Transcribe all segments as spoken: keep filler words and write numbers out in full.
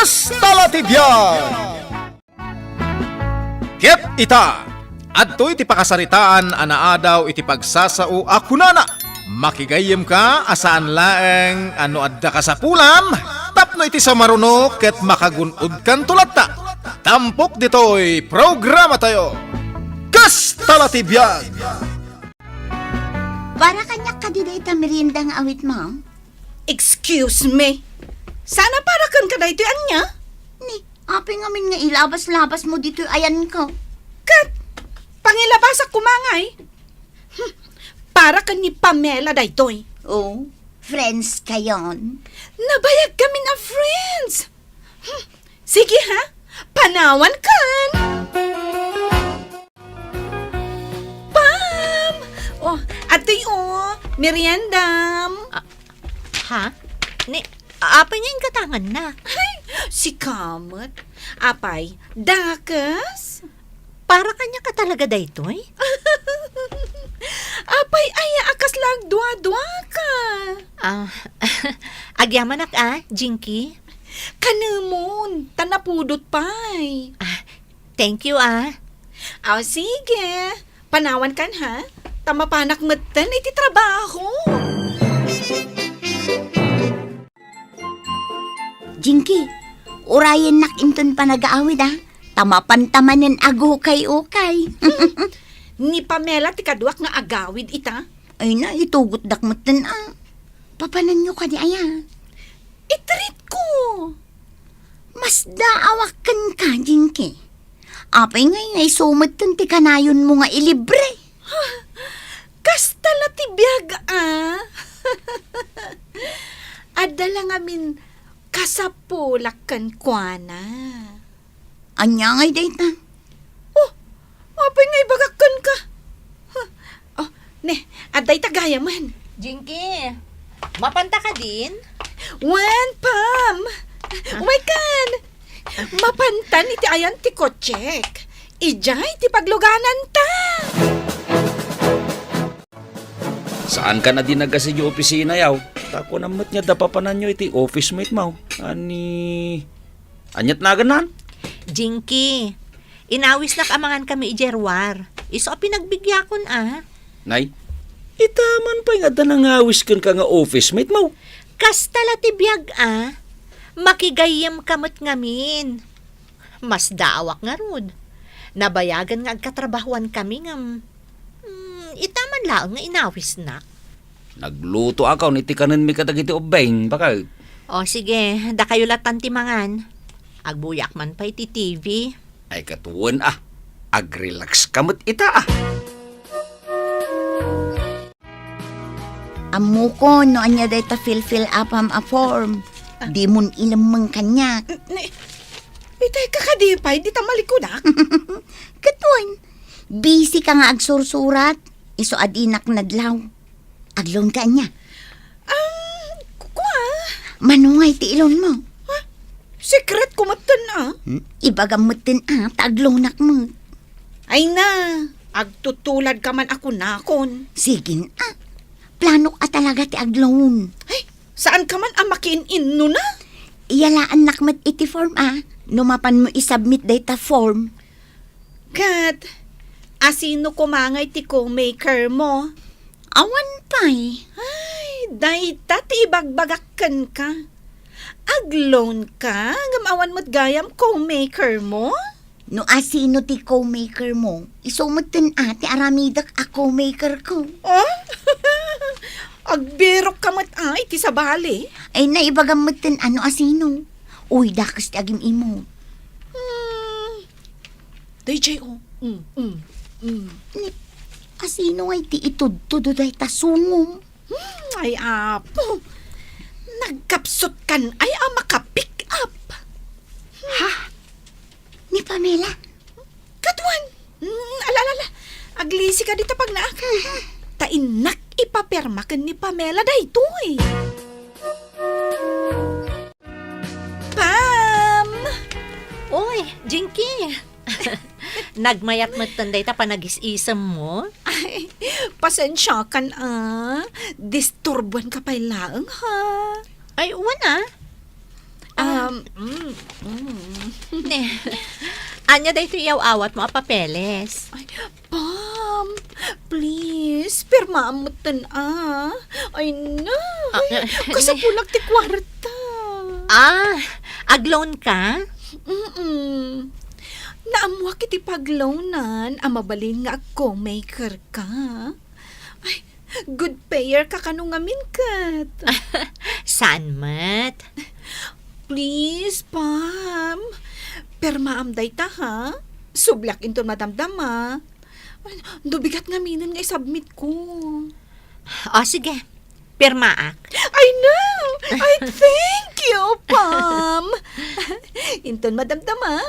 Kasta la ti biag! Ket ita, adtoy ti pakasaritaan a naadaw iti pagsasao a kunana, makigayyemka a saan laeng a no adda kasapulan tapno iti sumaruno ket makagun-odkanto latta. Tampok ditoy programatayo. Kasta la ti biag! Para kaniak kadi dayta merienda nga awit, ma'am? Excuse me. Saan a para kenka daytoy ania? Ni, apay ngamin nga ilabas-labas mo ditoy ayanko? Ket, pangilabasak koma ngay. Hmm, para ken ni Pamela daytoy. Oh, friends kayon? Nabayag kamin a friends. Hmm, sige ha, panawan kan. Pam! Oh, adtoy, oh, meriendam. Ah, ha? Ni, apay nga inkatanganna? Ay, sika met. Apay, dakes? Para kaniaka talaga daytoy? Apay, aya a kasla agduadua ka? Ah, agyamanak a, Jinky. Kanemon, ta napudot pay. Ah, thank you, ah. Aw, sige. Panawan kan, ha? Ta mapanak metten iti trabaho. Jinky, urayennak inton panagaawid, ah. Ta mapanta manen agukay-ukay. Ni Pamela ti kaduak nga agawid ita. Ay na, itugotdak metten, ah. Papananyo kadi aya? Itreat ko. Masdaawak kenka, Jinky. Apay ngay nga isu metten ti kanayonmo nga ilibre? Kasta la ti biag, ah. Adda la ngamin kasapulak kenkuana. Ania ngay dayta? Oh, apay nga ibagak kenka? Huh. Oh, ne, adda ita gayamen. Jinky, mapanta kadin? Wen, Pam! Ah? Umay kan! Mapantan iti ayan ti kotsek. Idiay ti paglugananta! Saan ka na di nagasidiay opisina, yaw? Ta kunam met nga adda papananyo iti office mate mo. Ani, aniat nagannan? Jinky, inawisnak a mangan kami idiay ruar. Isu a pinagbigyakon, a. Nay, ita man pay nga adda nangawis kenka nga office mate mo. Kasta la ti biag, a. Makigayyemka met ngamin. Masdaawak ngarud. Nabayagen nga agkatrabahoan kami ngem, hmm, ita man laeng nga inawisnak. Naglutoak iti kanenmi kadagiti ubbing, baket. O, sige, dakayo latan ti mangan. Agbuyak man pay ti T V. Ay, ket wen, a. Agrelax ka met ita, a. Ammokon no ania dayta fill-fill-upam a form. Ah. Dimon ilemmeng kaniak. N-, ni, itay ka kadi pay dita malikudak? Ket wen, busy ka nga agsursurat, isu a dinak nadlaw. Agloan ka ania? Ah, ku-, kua? Mano ngay ti i-loan mo? Ha? Secret ko metten, a. Hmm? Ibagam metten, a, ta agloanak met. Ay na, agtutulad ka man a kunakon. Sige na. Planok a talaga ti agloan. Ay, saan ka man a makiin-inno na? Iyalaannak met iti form, a. No mapan mo isubmit dayta form. Ket, asino koma ngay ti co-maker mo? Awan pay. Ay, dayta ti ibagbagak kenka. Agloan ka, ngem awan met gayam co-maker mo? No asino ti co-maker mo, isu metten a ti aramidek a co-maker ko. Ah? Agbirok ka met a iti sabali? Ay, naibagam metten a no asino. Uy, dakes ti agim-imot. Hmm. Dayjay, o. Mm, mm, mm. Ni, asino ngay ti itudtudo dayta sungom? Hmm, ay, apo. Nagkapsut kan ay a maka-pick up. Ha? Ni Pamela? Kaduan. Mm, ala, ala, ala. Aglisi ka dita pagnaak. Ta innak ipapirma ken ni Pamela daytoy. Pam! Oy, Jinky! Nagmayat metten dayta panagis-isem mo? Ay, pasensiakan a. Disturbuan ka pay laeng, ha? Ay, wen a. Ah, Mm, mm. Ne, ania daytoy iyaw-awatmo a papeles? Ay, Pam, please, pirmaam metten, ah. Ay, na. Ah, Ay, ah, kasapulak ti kuarta. Ah, ag-loan ka? Mm-mm. Naammuak iti pag-loanan a mabalin nga ag-co-maker ka. Ay, good payer ka kano ngamin ket. Saan met? Please, Pam. Pirmaam dayta, ha? Subliak inton madamdama. Ay, no bigat ngaminen nga isubmit ko. O, sige. Pirmaak. Ay, no! Ay, thank you, Pam! Inton madamdama,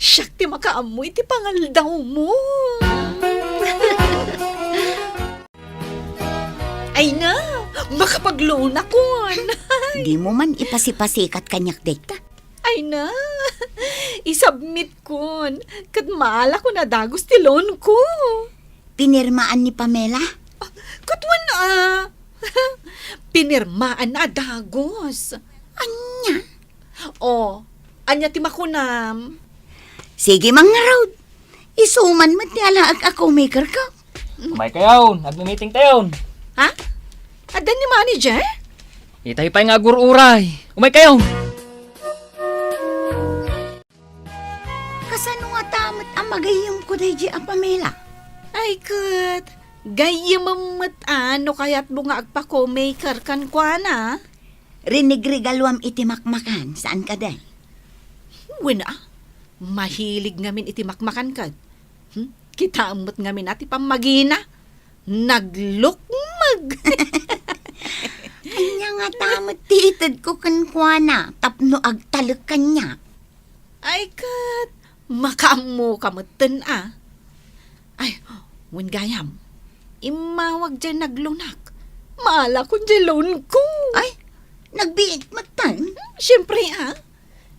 siak ti makaammo iti pangaldawmo. Ay na, makapag-loan akon. Dimo man ipasipasikat kaniak dayta. Ay na, isubmit kon, ket maalakon a dagus ti loan ko. Pinirmaan ni Pamela? Ah, ket wen, ah. Pinirmaan a dagus. Ania? O, ania ti makunam? Sige, mangngarud. Isu man met ti alaek a co-maker ka. Umaykayon, agmi-meeting tayon. Ha? Adda ni manager? Itay pay nga agur-uray. Umaykayon. Kasano ngata met a magayyemko daydiay a Pamela? Ay, ket, gayyemem met a no kayatmo nga agpa-co-maker kenkuana. Rinigregaluam iti makmakan, saan kadi? Wen a, mahilig ngamin iti makmakan ket. Hmm? Kitaem met ngamin a ti pammagina. Naglukmeg. Ania ngata met ti itedko kenkuana tapno agtalek kaniak? Ay, ket, makaammoka metten a. Ay, wen gayam, immawag diay nagloanak. Maalakon diay loanko. Ay, nagbiit metten? Siempre, a.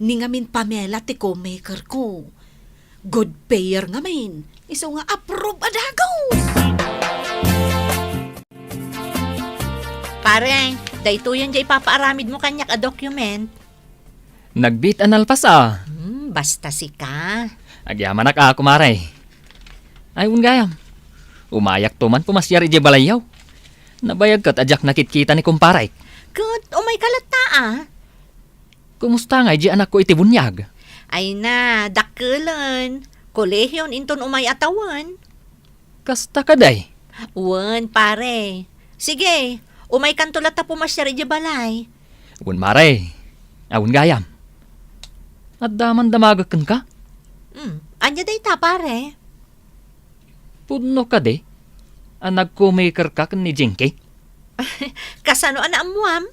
Ni ngamin Pamela ti co-maker ko. Good payer ngamin. Isu nga approve a dagus. Pare, daytoyen diay ipapaaramidmo kaniak a document. Nagbiit a nalpas a. Hmm, basta sika. Agyamanak a, kumare. Ay, wen gayam. Umayakto man pumasiar idiay balayyo. Nabayag ket a diak nakitkita ni kumparek. Ket umayka latta a. Kumusta ngay diay anakko iti buniag? Ay na, dakkelen. Kolehion inton umay a tawen. Kasta kadi? Wen, pare. Sige, umaykanto latta pumasiar idiay balay. Wen, mare. A, wen gayam. Adda man damagek kenka? Hmm, ania dayta, pare? Pudno kadi a nag-co-maker ka ken ni Jinky? Kasano a naammuam?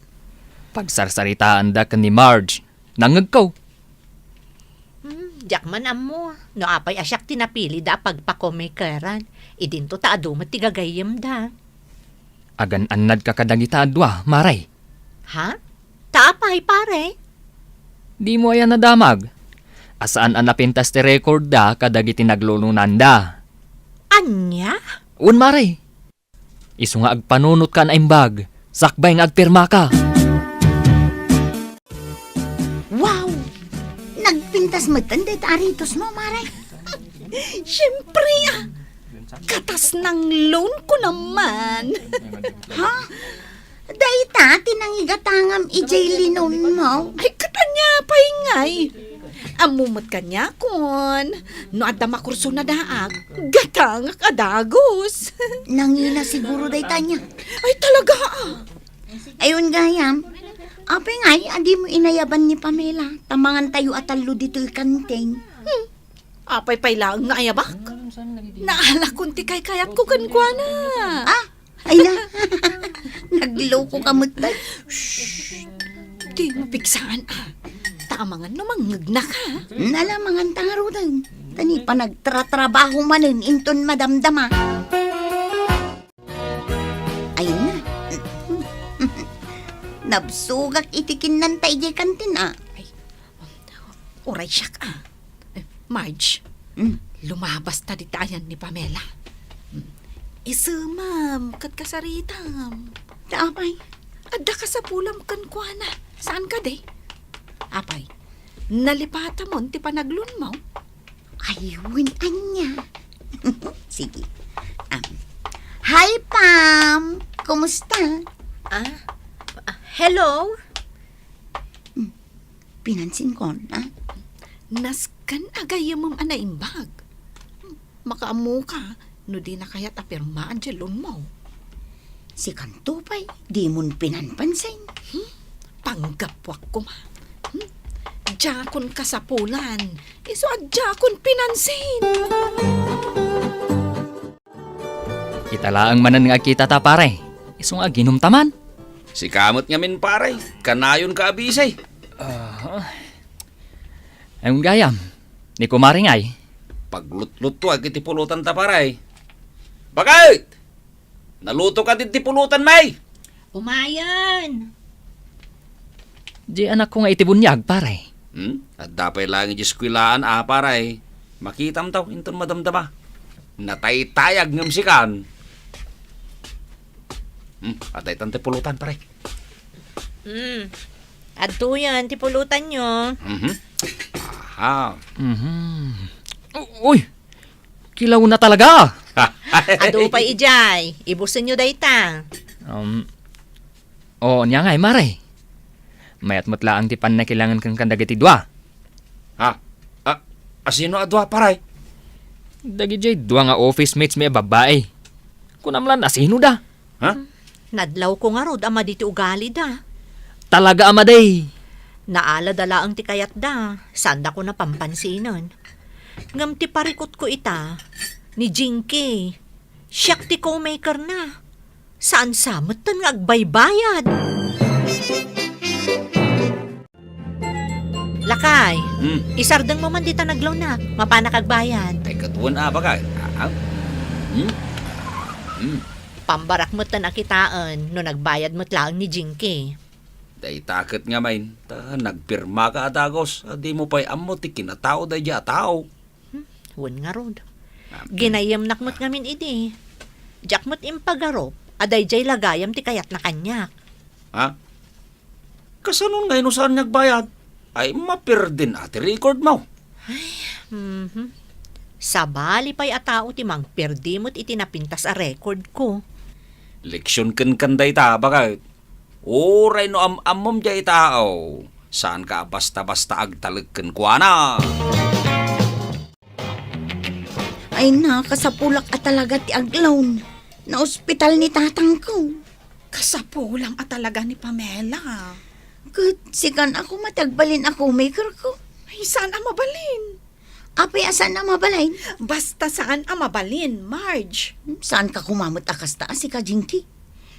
Pagsarsaritaanda ken ni Marge. Nangngegko. Hmm, diak man ammo no apay a siak ti napilida a pagpa-co-makeran. Idinto ta adu met ti gagayyemda. Agan-annadka kadagita a dua, mare? Ha? Ta apay, pare? Dimo aya nadamag a saan a napintas ti recordda kadagiti naglo-loananda? Ania? Wen, mare. Isu nga agpanunotka a naimbag, sakbay nga agpirmaka. Wow! Nagpintas metten dayta a ritosmo, mare. Siempre, a. Katas nang loan ko naman. Ha? Dayta ti nangigatangam idiay linonmo? Ay, ket ania pay ngay? Ammo met kaniakon, no adda makursona daak, gatangak a dagus. Nangina siguro dayta ania? Ay, talaga, a. Ay, wen gayam. Apay ngay a dimo inayaban ni Pamela, ta mangantayo a tallo ditoy kantin. Hmm. Apay pay laeng nga ayabak? Naalakon ti kaykayatko kenkuana. Ah, ay na. Naglokoka met, tay. Shh! Dimo pigsaan, a. Ta amangan no mangngegnak, a. Nala, manganta ngaruden. Ta ni panagtratrabaho manen inton madamdama. Ay na. Nabsogak iti kinnanta idiay kantin, a. Ay, uray siak, a. Eh, Marge, mm, lumabas ta dita ayan ni Pamela. Mm. Isemam ket kasaritam. Ta apay? Adda kasapulam kenkuana. Saan kadi? Apay, Nalipatamon ti panagloanmo? Ay, wen ania. Sige. Um, hi, Pam. Kumusta? Ah, ah, hello? Hmm, pinansinkon, ah? Nasken a gayyemem a naimbag. Makaammoka no dina kayat a pirmaan diay loanmo. Sikanto pay, dimon pinanpansin. Hmm? Panggapuak koma. Hmm? Diakon kasapulan. Isu a diakon pinansin. Ita laeng manen nga agkitata, pare. Isu nga aginumta man. Sika met ngamin, pare. Kanayonka a busy. Ah. Ay, gayam. Ni kumare ngay? Paglutlutuak iti pulotanta, pare. Bakit? Naluto ka din ti pulutan, may? Umayen! Di anakko nga iti buniag, pare. Hmm? Adda pay laeng iti eskuelaan, a, pare. Makitam taw, inton madamdama. Nataytayag ngem sikan. Hmm, adda itan ti pulutan, pare. Hmm. Adtoyen ti pulutanyo. Mhm. Aha. Mhm. U-, uy! Kilawna talaga! Adu pay idiay. Ibusenyo dayta. Um, oo, nia ngay, mare. Mayat met laeng ti pannakilangen kenka dagiti dua. Ha? A, asino a dua, pare? Dagidiay dua nga office mates mi a babbai. Kunam lan, asino da? Ha? Nadlawko ngarud a madi ti ugalida. Talaga a madi. Naalada laeng ti kayatda, saandako napampansinan. Ngem ti parikutko ita, ni Jinky, siak ti co-makerna. Saan sa metten nga agbaybayad. Lakay, hmm, isardengmo man dita nagloanak, mapanak agbayad. Ay, ket wen a, bakit? Ah, ah. Hmm? Hmm. Pambarak metten a kitaen no nagbayad met laeng ni Jinky. Dayta ket ngamin, ta nagpirmaka a dagus, a dimo pay ammo ti kinatao daydiay a tao. Hmm, wen ngarud. Ah, hmm. Ginayemnak met ngamin idi. Diak met impagarup a daydiay la gayam ti kayatna kaniak. Ha? Kasano ngay no saan nga agbayad? Ay, mapirdin a ti record mo. Ay, mhm. Sabali pay a tao ti mangpirdi met iti napintas a record ko. Leksion kenkan dayta, bakit? Uray no am-ammom diay tao, saanka a basta-basta agtalek kenkuana. Ay, nakasapulak a talaga ti aglawn. Naospital ni tatangko. Kasapulam a talaga ni Pamela. Ket sikan a koma ti agbalin a co-maker ko. Ay, saan a mabalin? Apay a saan a mabalin? Basta saan a mabalin, Marge. Hmm, saanka koma met a kasta a sika, Jinky.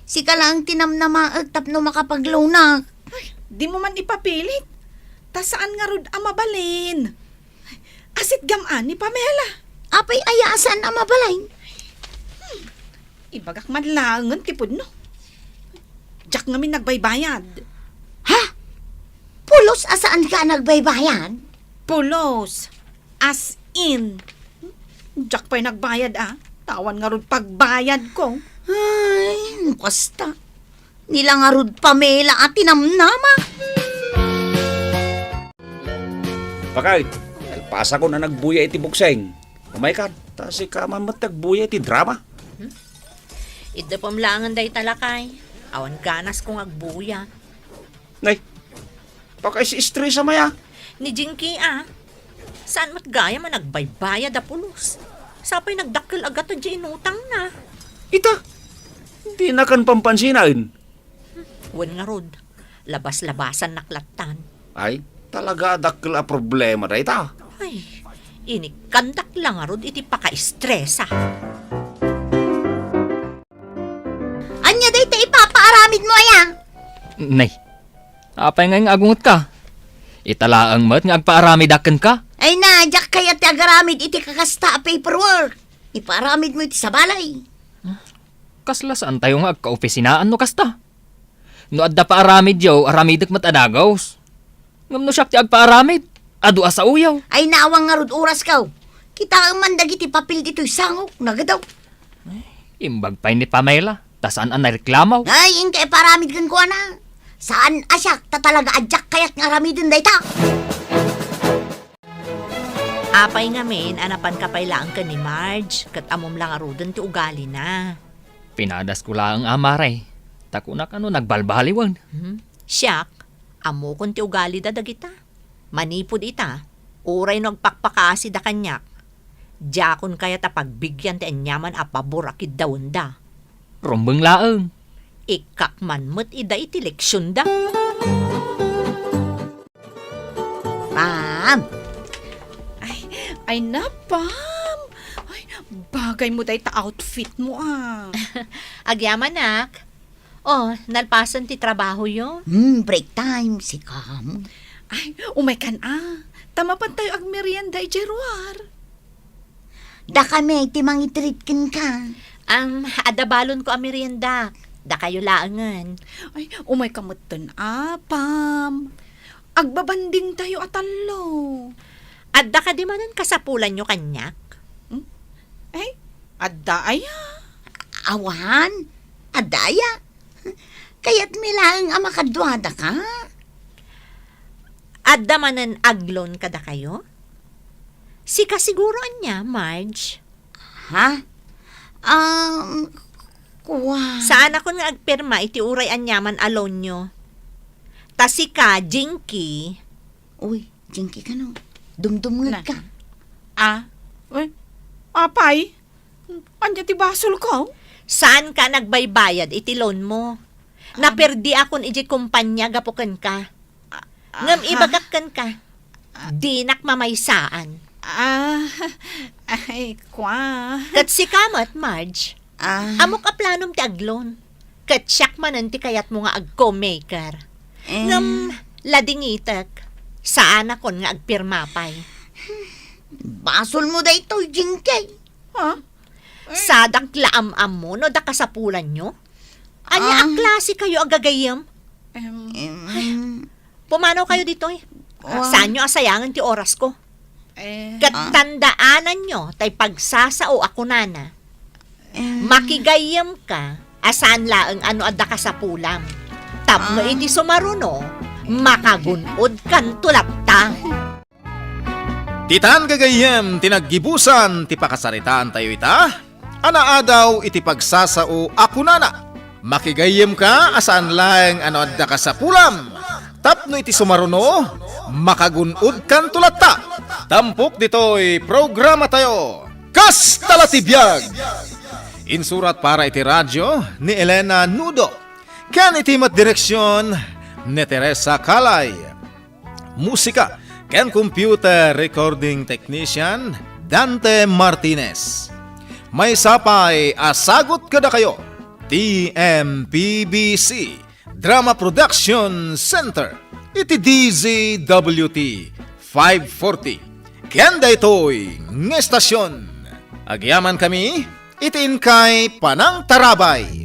Sika laeng ti namnamaek tapno makapagloanak. Ay, dimo man ipapilit. Ta saan ngarud a mabalin. Asitgam a ni Pamela. Apay aya a saan a mabalin? Hmm. Ibagak man laengen ti pudno. Diak ngamin nagbaybayad. Ha? Pulos a saanka a nagbaybayad? Pulos. As in. Diak pay nagbayad, a. Awan ngarud pagbayadko. Ay, no kasta. Ni la ngarud Pamela a tinamnama. Bakit? Nalpasakon a nagbuya iti bukseng. Umaykan, ta sika man met ti agbuya iti drama. Hmm? Iddepem laengen dayta, lakay. Awan ganasko nga agbuya. Nay, pakaisi-estresa, maya. Ni Jinky, a. Saan met gayam a nagbaybayad a pulos? Sapay nagdakkel a gatod diay inutangna. Ita, dinakan pampansinan. Wen ngarud, labas-labasannak lattan. Ay, talaga a dakkel a problema dayta. Ay, inikkandak la ngarud iti pakaestresa. Ania dayta ipapaaramidmo aya? Nay, apay ngay nga agungetka? Ita laeng met nga agpaaramidak kenka? Ay na, diak kayat ti agaramid iti kakasta a paperwork. Ipaaramidmo iti sabali. Kasla saantayo nga agkaopisinaan no kasta? No adda paaramidyo, aramidek met a dagus. Ngem no siak ti agpaaramid, adu a saoyo. Ay, awan ngarud orasko. Kitaem man dagiti papel ditoy sangok, nagadaw. Imbag pay ni Pamela, ta saan a nareklamo. Ay, inka ipaaramid kenkuana. Saan a siak, ta talaga a diak kayat nga aramiden dayta. Apay ngamin a napanka pay laeng ken ni Marge, ket ammom la ngaruden ti ugalina? Pinadasko laeng a, mare. Ta kunak a no nagbalbaliwen. Hmm? Siak, ammokon ti ugalida dagita. Manipud ita, uray no agpakpakaasida kaniak, diakon kayat a pagbigian ti aniaman a pabor a kiddawenda. Rumbeng laeng. Ikkak man met ida iti leksionda. Pam! Ay, ay na, Pam! Ay, bagay mo dayta outfit mo, ah. Agyamanak. Oh, nalpasen ti trabahoyo? Hmm, break time, sikam. Ay, umaykan, ah. Ta mapantayo agmerienda idiay ruar. Dakami ti mangitreat kenka. Am, adda balonko a meriendak. Dakayo laengen. Ay, umayka metten, a, Pam. Agbabandingtayo a tallo. Adda kadi manen kasapulanyo kaniak? Hmm? Ay, adda aya? Awan, adda aya? Kayatmi laeng a makaduadaka? Adda manen ag-loan kadakayo? Sika siguro ania, Marge? Ha? Um, kua- Saanakon nga agpirma iti uray aniaman a loanyo. Ta sika, Jinky. Uy, Jinky kano? Dumdumngegka. Na- Ah? Uy, apay? Ania ti basolko? Saanka nagbaybayad iti loan mo? Ah. Naperdiakon idiay kumpanya gapu kenka. Ah, ngem ah, ibagak kenka, ah, dinak mamaysaan. Ah, ay, kua. Ket sika met, Marge. Ah. Ammok a planom ti ag-loan. Ket siak manen ti kayatmo nga ag-co-maker. Eh. Ngem, ladingitek, saanakon nga agpirma pay. Basolmo daytoy, Jinky. Ha? Eh. Sadak la am-ammo no adda kasapulanyo? Ania a, ah, klasekayo a gagayyem? Em. Em. Ay, pumanawkayo ditoy. Wa- Saanyo a sayangen ti orasko. Eh. Ket, ah, tandaananyo tay pagsasao a kunana. Eh. Makigayyemka a saan laeng a no adda kasapulam. Tapno, ah, iti sumaruno, makagun-odkanto latta. Ditan gagayyem ti naggibusan ti pakasaritaantayo ita a naadaw iti pagsasao a kunana, makigayyemka a saan laeng a no adda kasapulam, tapno iti sumaruno, makagun-odkanto latta. Tampok ditoy programatayo, Kasta la ti biag! Insurat para iti radio ni Elena Nudo, ken iti met direksion ni Teresa Calay. Musika ken computer recording technician, Dante Martinez. Maysa pay a sagut kadakayo, T M P B C Drama Production Center, iti D Z W T five forty. Ken daytoy nga estasion, agyamankami iti inkay panangtarabay.